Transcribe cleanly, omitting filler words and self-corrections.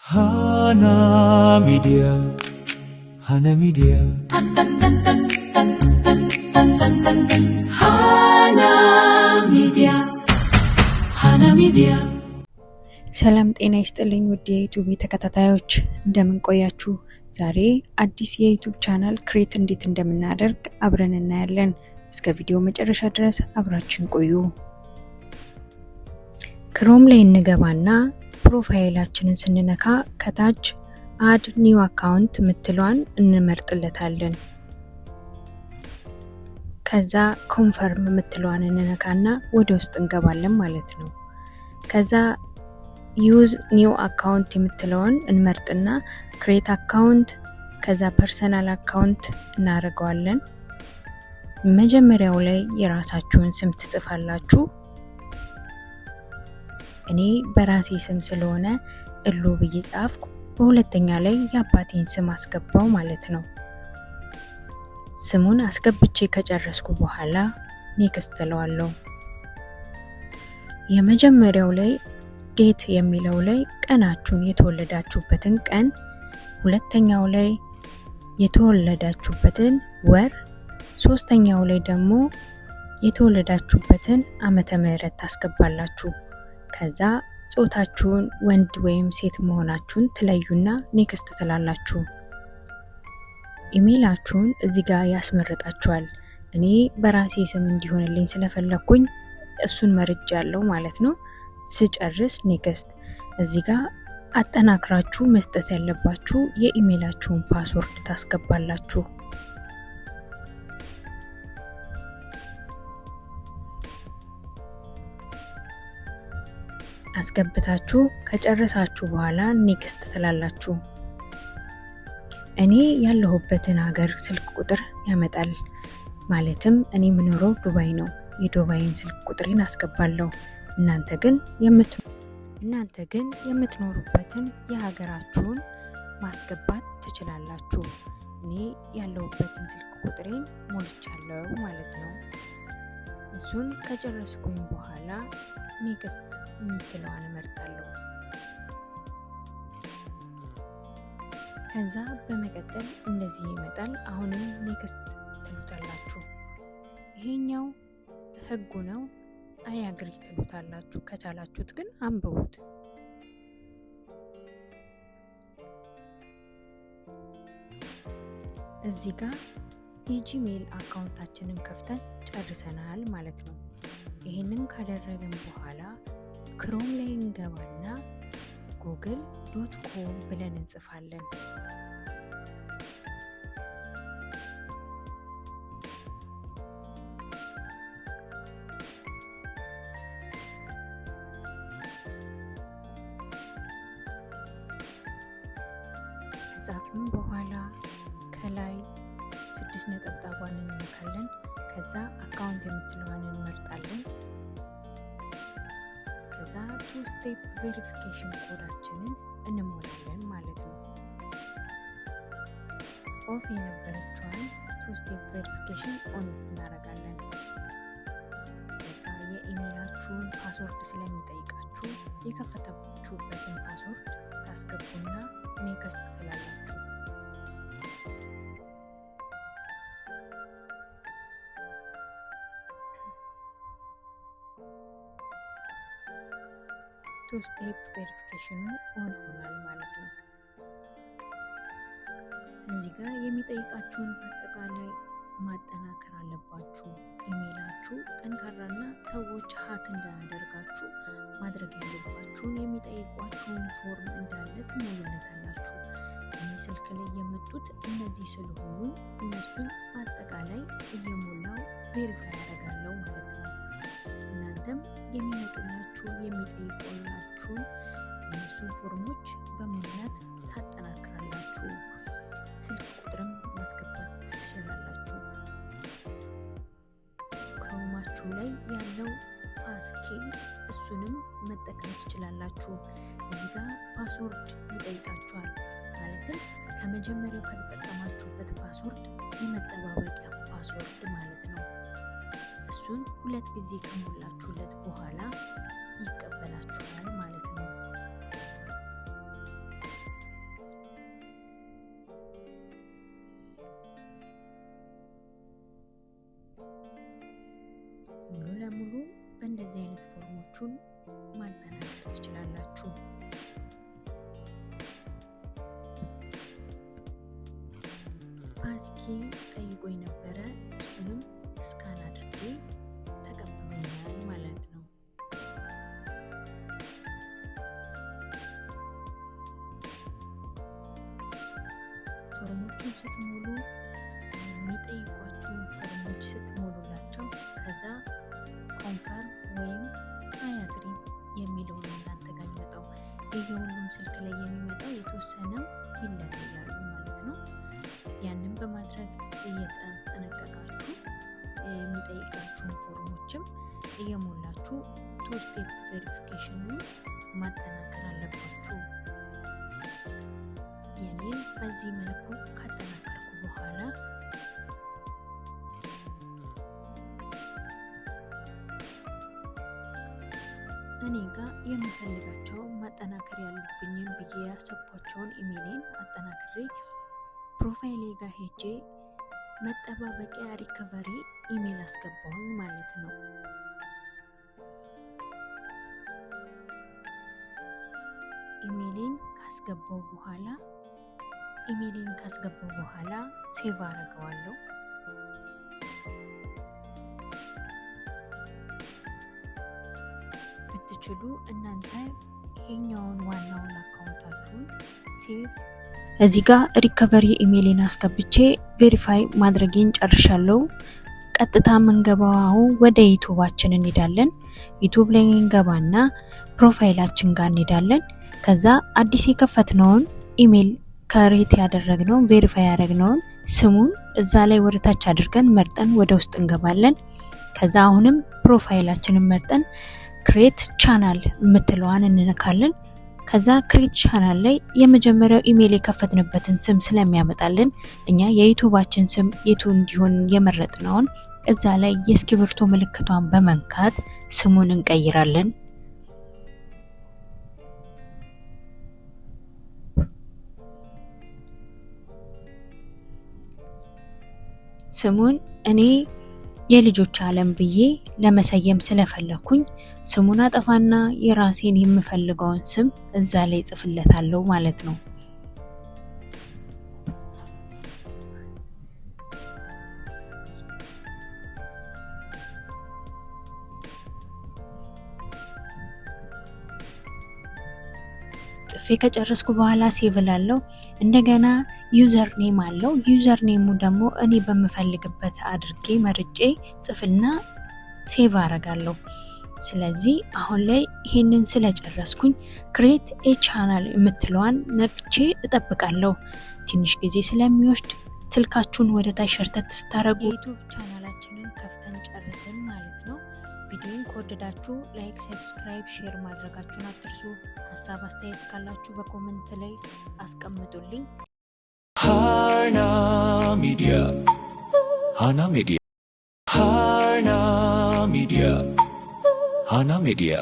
Hana Media, Hana Media. Hana Media, Hana Media. ሰላም ጤና ይስጥልኝ ውድ የ YouTube ተከታታዮች፣ እንደምን ቆያችሁ? ዛሬ አዲስ የ YouTube channel create እንዴት እንደምናደርግ አብረን እናያለን። እስከ ቪዲዮ መጨረሻ ድረስ አብራችሁን ቆዩ። Chrome ላይ እንገባና profile ኣችንን ስንነካ ከታች add new account ምትለዋን እንመርጥለታለን። ከዛ confirm ምትለዋን እንነካና ወደ ውስጥ እንገባለን ማለት ነው። ከዛ use new account የምትለውን እንመርጥና create account፣ ከዛ personal account እናደርገዋለን። መጀመሪያው ላይ የራሳችሁን ስም ትጽፋላችሁ። እኔ በራሴ ስም ስለሆነ እሉ ብዬ ጻፍኩ። በሁለተኛ ላይ የአባቴን ስም አስገባው ማለት ነው። ስሙን አስገብቼ ከጨረስኩ በኋላ next እለዋለሁ። የመጀመሪያው ላይ date የሚለው ላይ ቀናችሁን፣ የተወለዳችሁበትን ቀን፣ ሁለተኛው ላይ የተወለዳችሁበትን ወር፣ ሶስተኛው ላይ ደግሞ የተወለዳችሁበትን ዓመተ ምህረት ታስገባላችሁ። ከዛ ጾታችሁን ወንድ ወይም ሴት መሆናችሁን ትለዩና next ትላላችሁ። ኢሜይላችሁን እዚህ ጋር ያስመርጣችኋል። እኔ በራሴ ስም እንዲሆንልኝ ስለፈለግኩኝ እሱን መርጫለሁ ማለት ነው። ስጨርስ next። እዚህ ጋር አጠናክራችሁ መስጠት ያለባችሁ የ email ኣችሁን password ታስገባላችሁ። አስገብታችሁ ከጨረሳችሁ በኋላ next ትላላችሁ። እኔ ያለሁበትን ሀገር ስልክ ቁጥር ያመጣል። ማለትም እኔ የምኖረው ዱባይ ነው። የዱባይን ስልክ ቁጥሬን አስገባለሁ። እናንተ ግን የምትኖሩበትን የሀገራችሁን ማስገባት ትችላላችሁ። እኔ ያለሁበትን ስልክ ቁጥሬን ሞልቻለሁ ማለት ነው። እሱን ከጨረስኩኝ በኋላ next የምትለዋን እመርጣለሁ። ከዛ በመቀጠል እንደዚህ ይመጣል። አሁንም next ትሉታላችሁ። ይሄኛው ህጉ ነው። I agree ትሉታላችሁ። ከቻላችሁት ግን አንብቡት። እዚህ ጋር የ Gmail account ኣችንን ከፍተን ጨርሰናል ማለት ነው። ይህንን ካደረግን በኋላ Chrome ላይ እንገባና google.com ብለን እንጽፋለን። ከጻፍን በኋላ ከላይ ስድስት ነጠብጣቧን እንነካለን። ከዛ account የምትለዋን እንመርጣለን። ከዛ two step verification code ኣችንን እንሞላለን ማለት ነው። Off የነበረችዋን two step verification on እናደርጋለን። ከዛ የ email ኣችሁን password ስለሚጠይቃችሁ የከፈታችሁበትን password ታስገቡና next ትላላችሁ። Two step verification ኑ on ሆኗል ማለት ነው። እዚህ ጋር የሚጠይቃችሁን በአጠቃላይ ማጠናከር አለባችሁ። ኢሜይላችሁ ጠንካራና ሰዎች hack እንዳያደርጋችሁ ማድረግ ያለባችሁን የሚጠይቋችሁን form እንዳለ ትሞሉለታላችሁ። እኔ ስልክ ላይ የመጡት እነዚህ ስለሆኑ እነሱን በአጠቃላይ እየሞላው verify ያደርጋለሁ ማለት ነው። እናንተም የሚመጡላችሁን፣ የሚጠይቁላችሁን እነሱን form ኦች በመሙላት ታጠናክራላችሁ። ስልክ ቁጥርም ማስገባት ትችላላችሁ። Chrome ኣችሁ ላይ ያለው passkey እሱንም መጠቀም ትችላላችሁ። እዚህ ጋር password ይጠይቃችኋል። ማለትም ከመጀመሪያው ከተጠቀማችሁበት password የመጠባበቂያ password ማለት ነው። እሱን ሁለት ጊዜ ከሞላችሁለት በኋላ ይቀበላችኋል ማለት ነው። በእንደዚህ አይነት ፎርሞቹን ማጠናከር ትችላላችሁ። Passkey ጠይቆኝ ነበረ። እሱንም scan አድርጌ ተቀብሎኛል ማለት ነው። ፎርሞቹን ስትሞሉ፣ የሚጠይቋችሁን ፎርሞች ስትሞሉላቸው ከዛ confirm ወይም I agree የሚለው ነው እናንተ ጋር የሚመጣው። የየሁሉም ስልክ ላይ የሚመጣው የተወሰነው ይለያያሉ ማለት ነው። ያንን በማድረግ እየተጠነቀቃችሁ የሚጠይቃችሁን ፎርሞችም እየሞላችሁ two step verification ኑን ማጠናከር አለባችሁ። የኔን በዚህ መልኩ ካጠናከርኩ በኋላ እኔ ጋር የምፈልጋቸው ማጠናከር ያሉብኝን ብዬ ያሰብኳቸውን ኢሜይሌን አጠናክሬ profile ኤ ጋር ሄጄ መጠባበቂያ recovery email አስገባሁኝ ማለት ነው። ኢሜይሌን ካስገባው በኋላ save አደርገዋለሁ። ብትችሉ እናንተ ይሄኛውን ዋናውን account ኣችሁን save። እዚህ ጋር recovery email ኤን አስገብቼ verify ማድረጌን ጨርሻለሁ። ቀጥታ የምንገባው አሁን ወደ YouTube ኣችን እንሄዳለን። YouTube ላይ እንገባና profile ኣችን ጋር እንሄዳለን። ከዛ አዲስ የከፈትነውን email create ያደረግነውን፣ verify ያደረግነውን ስሙን እዛ ላይ ወደታች አድርገን መርጠን ወደ ውስጥ እንገባለን። ከዛ አሁንም profile ኣችንን መርጠን create channel የምትለዋን እንነካለን። ከዛ create channel ላይ የመጀመሪያው ኢሜይል የከፈትንበትን ስም ስለሚያመጣልን እኛ የ YouTube ኣችን ስም የቱ እንዲሆን የመረጥነውን እዛ ላይ የእስክሪብቶ ምልክቷን በመንካት ስሙን እንቀይራለን። ስሙን እኔ የልጆች ዓለም ብዬ ለመሰየም ስለፈለኩኝ ስሙን አጠፋና የራሴን የምፈልገውን ስም እዛ ላይ ጽፍለታለሁ ማለት ነው። ጽፌ ከጨረስኩ በኋላ save እላለሁ። እንደገና username አለው። Username ኡ ደግሞ እኔ በምፈልግበት አድርጌ መርጬ ጽፍና save አረጋለሁ። ስለዚህ አሁን ላይ ይሄንን ስለጨረስኩኝ create a channel የምትለዋን ነክቼ እጠብቃለሁ። ትንሽ ጊዜ ስለሚወስድ ስልካችሁን ወደ ታች ሸርተት ስታደርጉ የ YouTube channel ኣችንን ከፍተን ጨረስን ማለት ነው። ቪዲዮን ከወደዳችሁ like፣ subscribe፣ share ማድረጋችሁን አትርሱ። ሀሳብ አስተያየት ካላችሁ በ comment ላይ አስቀምጡልኝ። Hana Media. Hana Media. Hana Media. Hana Media.